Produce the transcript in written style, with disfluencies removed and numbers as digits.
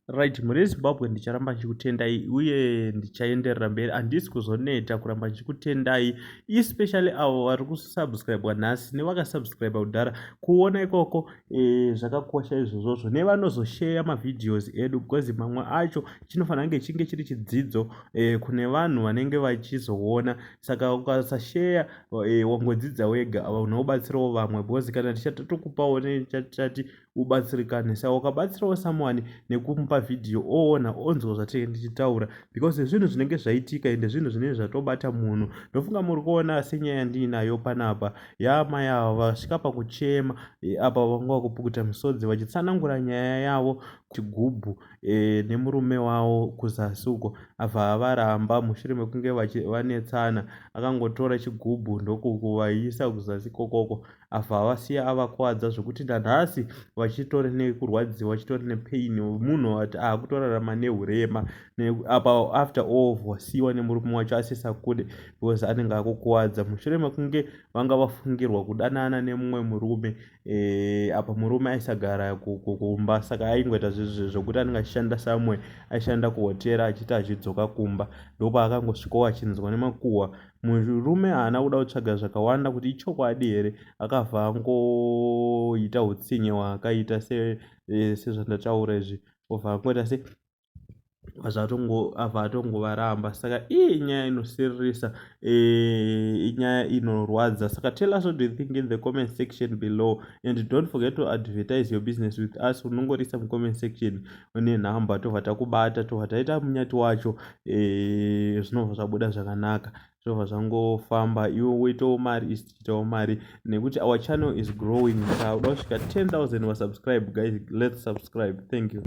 Right, mhuri yeZimbabwe, ndicharamba ndichikutendai uye ndichaenderera mberi. Handisi kuzoneta kuramba ndichikutendai, especially avo vari kusubscribwa nhasi nevakasubscribe kudhara. Kuona ikoko zvakakosha izvozvozvo, nevanozosheya mavideos edu, because mamwe acho chinofanira kunge chinge chiri chidzidzo kune vanhu vanenge vachizoona. Saka ukasasheya, wangodzidza wega, unobatsirawo vamwe, because kana tichatokupawo nechatati ubatsirikane. Saka ukabatsirawo someone nekumupa vhidhiyo, oona, onzwa zvatinenge tichitaura, because zvinhu zvinenge zvaitika ende zvinhu zvinenge zvatobata munhu. Ndofunga muri kuona senyaya yandiinayo panapa yaamai ava vasvika pakuchema apa, vanga vakupukuta misodzi vachitsanangura nyaya yavo. Chigubhu nemurume wavo kuzasi uko abva avaramba mushure mekunge vanetsana. Akangotora chigubhu ndokuvaisa kuzasi kokoko, abva avasiya avakwadza zvokuti nanhasi vachitori nekurwadziwa, vachitori nepain. Munhu ati akutorarama neurema apa, after all wasiyiwa nemurume wacho asisakude because anenge akukuwadza mushure mekunge vanga vafungirwa kudanana nemumwe murume. Apa murume aisagara kumba, saka aingoita zvokuti anenge achishanda somewhere, aishanda kuhotera, achiita achidzoka kumba. Ndopaakangosvikawo achinzwa nemakuhwa. Murume haana kuda kutsvaga zvakawanda kuti ichokwadi here, akabva angoita utsinye hwaakaita sezvandataura izvi, obva angoita se abva atongovaramba. Saka iyi inyaya inosiririsa, inyaya inorwadza. Saka tell us what do you think in the comment section below, and don't forget to advertise your business with us. Unongorisa mucomment section nenhamba, tobva takubata, tobva taita munyati wacho. Zvinobva zvabuda zvakanaka, zvobva zvangofamba, iwe woitawo mari, isi tichiitawo mari, nekuti our channel is growing. Saka uda kusvika 10 000 wasubscribe. Guys, let's subscribe. Thank you.